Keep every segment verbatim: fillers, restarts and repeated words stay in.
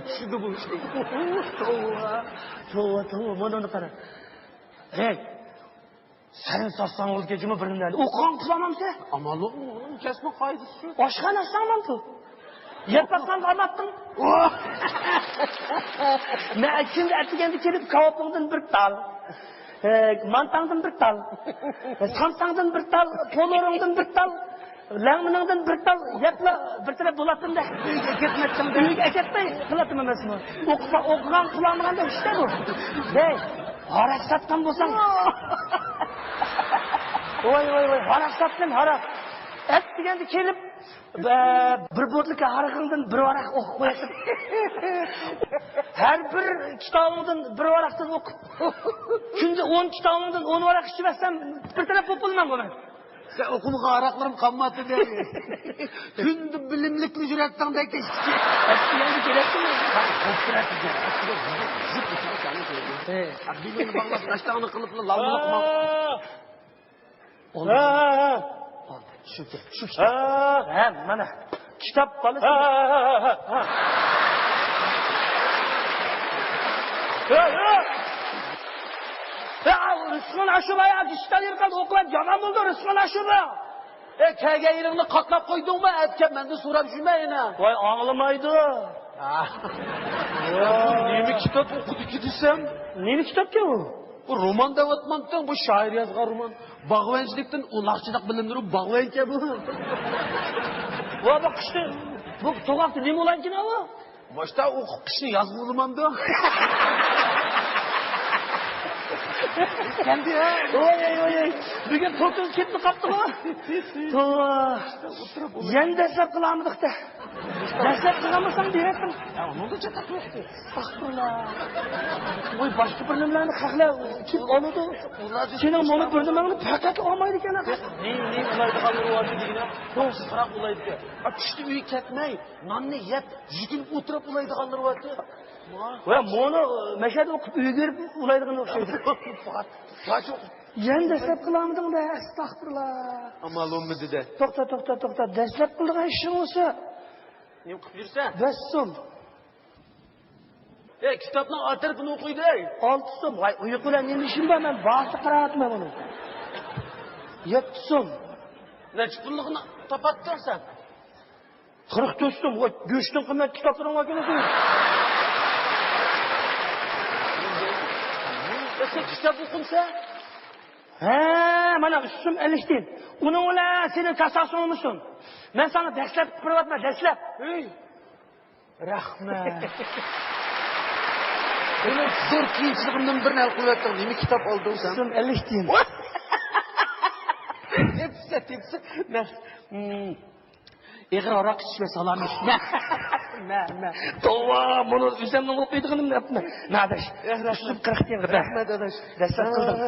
چۈشىدۇ بۇ. توۋا، توۋا، توۋا، مانا قارا. ھەي، سەن ساتساڭ ئۇ كېچىمۇ بىر نېمىلەرنى ئوقۇغان قىلالمامسەن؟ ئامال يوق، ئۇنىڭ كەسپىنىڭ قائىدىسى شۇ. ئاشخانا ئاچساڭ مامتۇ؟ يەپ باققانغا ئاماتتىڭ. مەن كۈندە ئەتىگەندە كېلىپ، كاۋاپىڭدىن بىر تال. ئە، مانتاڭدىن بىر تال، سامساڭدىن بىر تال، پولۇرۇڭدىن بىر تال، لەڭمىنىڭدىن بىر تال يەپلا بىر تەرەپ بولاتتىم-دە. ئۆيگە ئەكەتمەيتتىڭ-دە. ئۆيگە ئەكەتمەي قىلاتتىم ئەمەسمۇ. ئوقۇسا ئوقۇغان، قىلالمىغاندا ئىشتە بۇ. ھەي، ھاراق ساتقان بولساڭ. ۋاي، ۋاي، ۋاي، ھاراق ساتتىم، ھاراق. ئەتىگەندە كېلىپ، بە-، بىر بوتۇلكا ھارىقىڭدىن بىر ۋاراق ئوقۇپ قوياتتىم. ھەر بىر كىتابىڭدىن بىر ۋاراقتىن ئوقۇپ، كۈندە ئون كىتابىڭدىن ئون ۋاراق ئىچىۋەتسەم، بىر تەرەپ بولۇپ بولمامغۇ مەن؟ سەن ئوقۇمىغان ھاراقلىرىم قالماپتۇ دەيمەن. كۈندە بىلىملىكنى يۈرەتتىڭ دەيتتى. ئەسلى يەنە كېلەتتىمۇ؟ ھە. بىلىمنى باغلاپ، ناشتاڭنى قىلىپلا لالما لوقما. ھە، ھە، ھە. بولدى. ھە، ھە، ھە. بولدى. شۇ گەپ، شۇ گەپ. ھە. ھە، مانا. كىتاب بالىسى. ھە، ھە، ھە، ھە، ھە. ھە، ھە. ھە، رىسمان ئاشۇرا يا، دىجىتال يىرقالدى، ئوقۇۋەت، يامان بولدى، رىسمان ئاشۇرا. ئە، كەلگەن يېرىڭنى قاتلاپ قويدۇڭمۇ؟ ئەتكەن مەندىن سوراپ يۈرمە يەنە. ۋاي، ئاڭلىمايدۇ. ھە. نېمە كىتاب ئوقۇدىكى دېسەم؟ نېمە كىتابكەن ئۇ؟ بۇ رومان دەۋاتمامتىڭ، بۇ شائىر يازغان رومان. باغۋەنچىلىكتىن ئۇلاقچىلىق بىلىملىرى، باغۋەنچە بۇ. ۋا، بۇ قىشتا، بۇ توغاقتا نېمە بولايدىكىن ئۇ؟ ماشتا ئوقۇپ قىشنى يازغا بولمامدۇ؟ كەلدى ھە؟ ۋاي، ۋاي، ۋاي، ۋاي. بۈگۈن توتىڭىز كېتىپ قاپتىغۇ. توۋا. يەنە دەسلەپ قىلالمىدۇق-دە. دەسلەپ قىلالمىساڭ دېيەتتىم. يا، ئۇنىڭدا چاتاق يوقتى. ئەستەغپۇرۇللا. ۋاي، باشقا بىر نېمىلەرنى خەقلەر كېلىپ ئالىدۇ. سېنىڭ مانا بىر نېمەڭنى پەقەت ئالمايدىكەن. نېمە، نېمە ئالايدىغانلىرى بارتى دېگىنە. توغرىسى قاراپ ئالايدىكەن. چۈشتە ئۆيگە كەتمەي، ناننى يەپ، يۈكۈنۈپ ئولتۇرۇپ ئۇلايدىغانلىرى بارتى. ۋە مۇنۇ مەشەدە ئوقۇپ ئۆيگە بېرىپ ئۇلايدىغان ئوخشايدۇ. يەنە دەسلەپ قىلالمىدىڭ-دە، ئەستەغپۇرۇللا. ئامال بولمىدى-دە. توختا، توختا، توختا. دەسلەپ قىلىدىغان ئىشىڭ بولسا. نېمە قىلىپ يۈرسەن؟ بەش سوم. ئەي، كىتابنىڭ ئارقا تەرىپىنى ئوقۇيدۇ، ئەي. ئالتە سوم. ۋاي، ئۇيقۇ بىلەن نېمە ئىشىم بار؟ مەن بارلىققا قاراۋاتىمەن بۇنى. يەتتە سوم. نەچچە پۇللۇقنى تاپاتتىڭ سەن؟ قىرىق تۆت سوم. ۋاي، گۆشتىن قىممەت كىتابلىرىڭ باركەن. يا، سەن كىتاب ئوقۇمسەن؟ ھە، مانا ئۈچ سوم ئەللىك تىيىن. ئۇنىڭ بىلەن سېنىڭ كاسساڭ ئالمىسۇن. مەن ساڭا دەسلەپ بېرىۋاتىمەن، دەسلەپ. ھەي. رەھمەت. مېنىڭ زور قىيىنچىلىقىمدىن بىرنى ھەل قىلىۋەتتىڭ. نېمە كىتاب ئالدىڭ سەن؟ سوم ئەللىك تىيىن. تېپسە، تېپسە. مە، مم. ئېغىر ھاراق ئىچىشمە، سالام ئىچمە. مە، مە. توۋا، بۇنى ئۆزۈمنىڭ ئوقۇيدىغىنىم دەپمەن. مە، ئاداش. ئە، رەھمەت. تۇتۇپ قىرىق تىيىن. رەھمەت، ئاداش. دەسلەپ قىلدىڭ.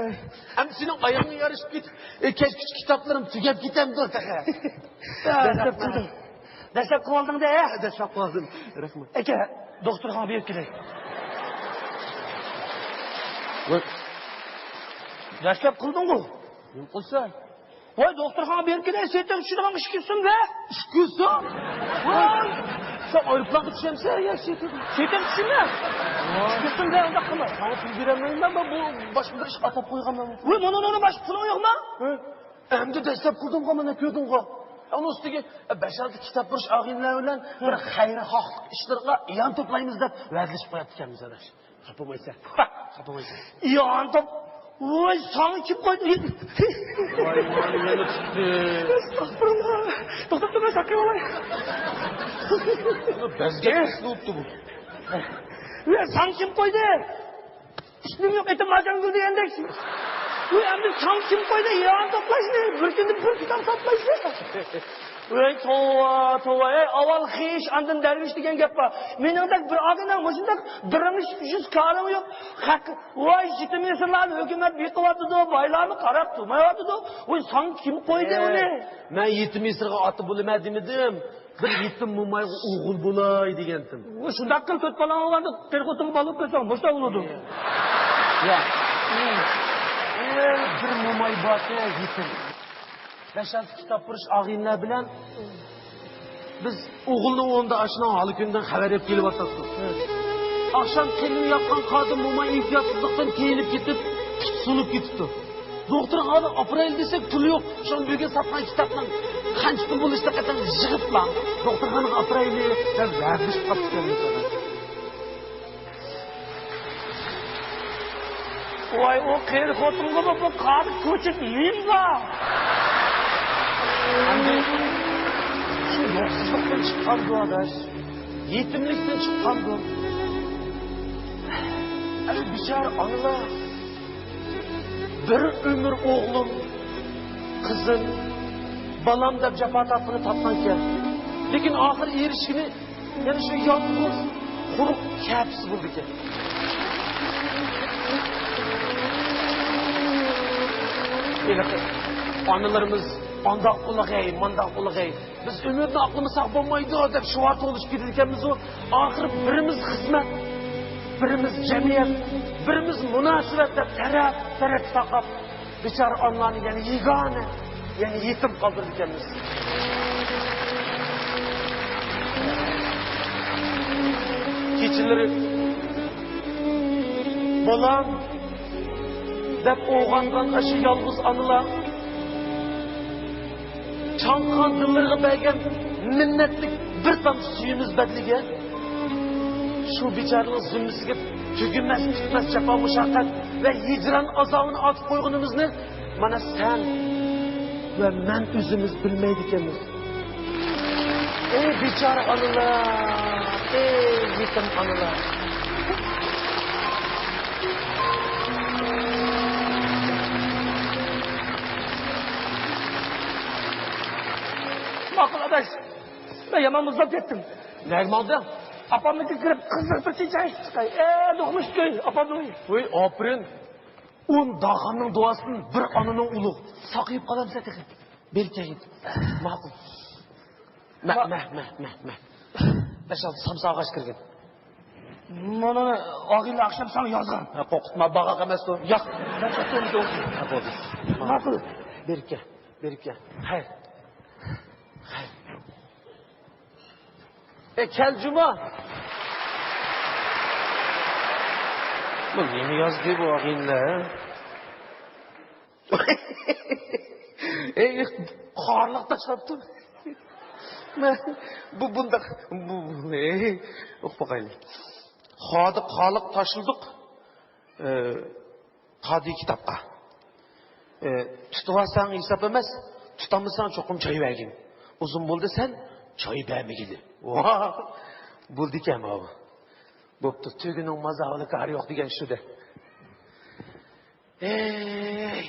ئەمدى سېنىڭ ئايىغىڭ يارىشىپ كېتىپ، ئە، كەچكۈچە كىتابلىرىم تۈگەپ كېتەمدۇ تېخى. دەسلەپ قىلدىڭ. دەسلەپ قىلىۋالدىڭ-دە. دەسلەپ قىلىۋالدىم. رەھمەت. ئاكا، دوختۇرخانىغا بېرىپ كېلەي. ۋاي. دەسلەپ قىلدىڭغۇ؟ نېمە قىلسا؟ ۋاي، دوختۇرخانىغا بېرىپ كېلەي، سېتىم چۈشىدىغان ئىككى يۈز سوم-دە. ئىككى يۈز سوم؟ ۋاي. سەن ئايروپىلانغا چۈشەمسەن يا سېتىم؟ سېتىم چۈشىمەن. ۋاي. ئىككى يۈز سوم-دە، ئۇنداق قىلما. ساڭا پۇل بېرەلمەيمەن، مەن بۇ باشقا بىر ئىشقا ئاتاپ قويغانمەن. ۋاي، مانا، مانا، باشقا پۇلۇڭ يوقمۇ؟ ھە؟ ئەمدى دەسلەپ قىلدىڭغۇ، مانا كۆردۈڭغۇ. ئۇنىڭ ئۈستىگە، بەش-ئالتە كىتاب بېرىش ئاغىنىلەر بىلەن بىر خەيرخاھلىق ئىشلىرىغا يان توپلايمىز دەپ ۋەدىلىشىپ قويۇپتىكەنمىز، ئاداش. خاپا بولمايسەن. خاپا بولمايسەن. يان توپ-، ۋاي، ساڭا كىم قويدى؟ ۋاي، ۋاي، يەنە چىقتى. ئەستەغپۇرۇللا. توختاپ تۇرماي ساقىيىۋالاي. بەزگەك ئۇسلۇبتۇ بۇ. ۋاي، ساڭا كىم قويدى؟ ئىشنىڭ يوق، ئېتىم ماجاڭگۈل دېگەندەك. ۋاي، ئەمدى ساڭا كىم قويدى يان توپلاشنى؟ بىر كۈندە بىر كىتاب توپلايسەن. ۋاي، توۋا، توۋا. ئەي، ئاۋۋال خىش، ئاندىن دەرۋىش دېگەن گەپ بار. مېنىڭدەك بىر ئاغىنەڭ مۇشۇنداق بىرىڭ يۈز كارىڭ يوق. خەق، ۋاي، يېتىم يېسىرلارنى ھۆكۈمەت بېقىۋاتىدۇ، بايلارمۇ قاراپ تۇرمايۋاتىدۇ. ۋاي، ساڭا كىم قويدى ئۇنى؟ مەن يېتىم يېسىرغا ئاتا بولىمەن دېمىدىم. بىر يېتىم مومايغا ئوغۇل بولاي دېگەنتىم. شۇنداق قىل، تۆت بالاڭ بولغاندا قېرى خوتۇنغا بالا بولۇپ قالساڭ مۇشۇنداق بولىدۇ. يا. ئە، بىر موماي باركەن يېتىم. بەش-ئالتە كىتاب بېرىش ئاغىنىلەر بىلەن بىز ئوغۇلنى ئورنىدا ئاشۇنىڭ ھالى كۈنىدىن خەۋەر ئېلىپ كېلىۋاتاتتۇق. ئاخشام قېنىنى ياققان قادىن موماي ئېھتىياتسىزلىقتىن تېيىلىپ كېتىپ، تۇتسۇنۇپ كېتىپتۇ. دوختۇرخانىغا ئاپىرايلى دېسەك، پۇل يوق. شۇڭا بۈگۈن ساتقان كىتابنىڭ قانچە پۇل بولۇشىنى قېتىڭ يىغىپلا، دوختۇرخانىغا ئاپىرايلى دەپ ۋەدىلىشىپ قاپتىكەنمىز. ۋاي، ئۇ قېرى خوتۇنغىمۇ بۇ قانۇن كۆچۈپ نېمە بار؟ ئەمدى شۇ يوقسۇزلۇقتىن چىققاندۇ، ئاداش. يېتىملىكتىن چىققاندۇ. ئەي، بىچارە ئانىلار. بىر ئۆمۈر ئوغلۇم، قىزىم، بالام دەپ جاپا تارتقىنى تارتقانكەن. لېكىن ئاخىر ئېرىشكىنى يەنە شۇ يالغۇز، قۇرۇق كەپىسى بولىدىكەن. ھېلىقى ئانىلىرىمىز ئانداق ئۇلىغاي، مانداق ئۇلىغاي، بىز ئۈمىدنى ئاقلىمىساق بولمايدۇ دەپ شوئار توۋلىشىپ كېتىدىكەنمىزۇ، ئاخىرى بىرىمىز خىزمەت، بىرىمىز جەمئىيەت، بىرىمىز مۇناسىۋەت دەپ تەرەپ-تەرەپكە تارقاپ، بىچارە ئانىلارنى يەنە يېگانە، يەنە يېتىم قالدۇرىدىكەنمىز. كېچىلىرى «بالام» دەپ ئويغانغان ئاشۇ يالغۇز ئانىلار چاڭقىغان دىللىرىغا بەرگەن مىننەتلىك بىر تامچە سۈيىمىز بەدىلىگە شۇ بىچارىنىڭ زىممىسىگە تۈگىمەس پۈتمەس جاپا مۇشەققەت ۋە ھىجران ئازابىنى ئارتىپ قويغىنىمىزنى مانا سەن ۋە مەن ئۆزىمىز بىلمەيدىكەنمىز. ئەي بىچارە ئانىلار، ئەي يېتىم ئانىلار. ماقۇل ئاداش، مەن يامان مۇزلاپ كەتتىم. نەگە ماڭدىڭ؟ ئاپامنىڭكىگە كىرىپ قىزىق بىر چېچەك ئىچىپ چىقاي. ئە، دوقمۇش كۆي ئاپامنىڭ. ۋۇي ئاپىرىن. ئون داغاننىڭ دۇئاسىدىن بىر ئانىنىڭ ئۇلۇغ. ساقىيىپ قالامسەن تېخى. بېرىپ كەلگىن. ماقۇل. مە، مە، مە، مە، مە. بەش-ئالتە سامسا ئاغاچ كىرگىن. مانا ئاغىنە ئاخشام ساڭا يازغان. ھە، قورقۇتما، باغاق ئەمەستۇ. ياق. ھە، بولدى. ماقۇل. بېرىپ كەل، بېرىپ كەل. خەير. خەير. ئە، كەل جۇما. بۇ نېمە يازدى بۇ ئاغىنىلەر؟ ئەي، خارلىق تاشلاپتۇ. مەن بۇ بۇنداق، بۇ، ئەي، ئوقۇپ باقايلى. خادى خالىق تاشلىدۇق. ئە، قادىي كىتابقا. ئە، تۇتۇۋالساڭ ھېساب ئەمەس، تۇتالمىساڭ چوقۇم چاي بەرگىن. ئۇزۇن بولدى سەن چاي بەرمىگىلى. ۋاھ، بولدىكەن ماۋۇ. بوپتۇ، تۆگىنىڭ مازاغىلا كارى يوق دېگەن شۇ دە. ئەي.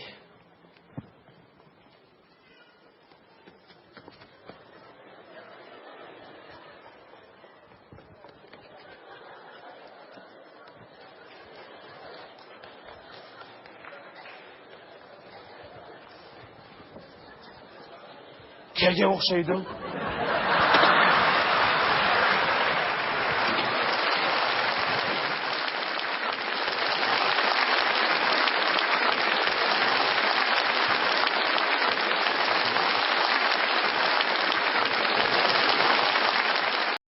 كەلگەن ئوخشايدۇ.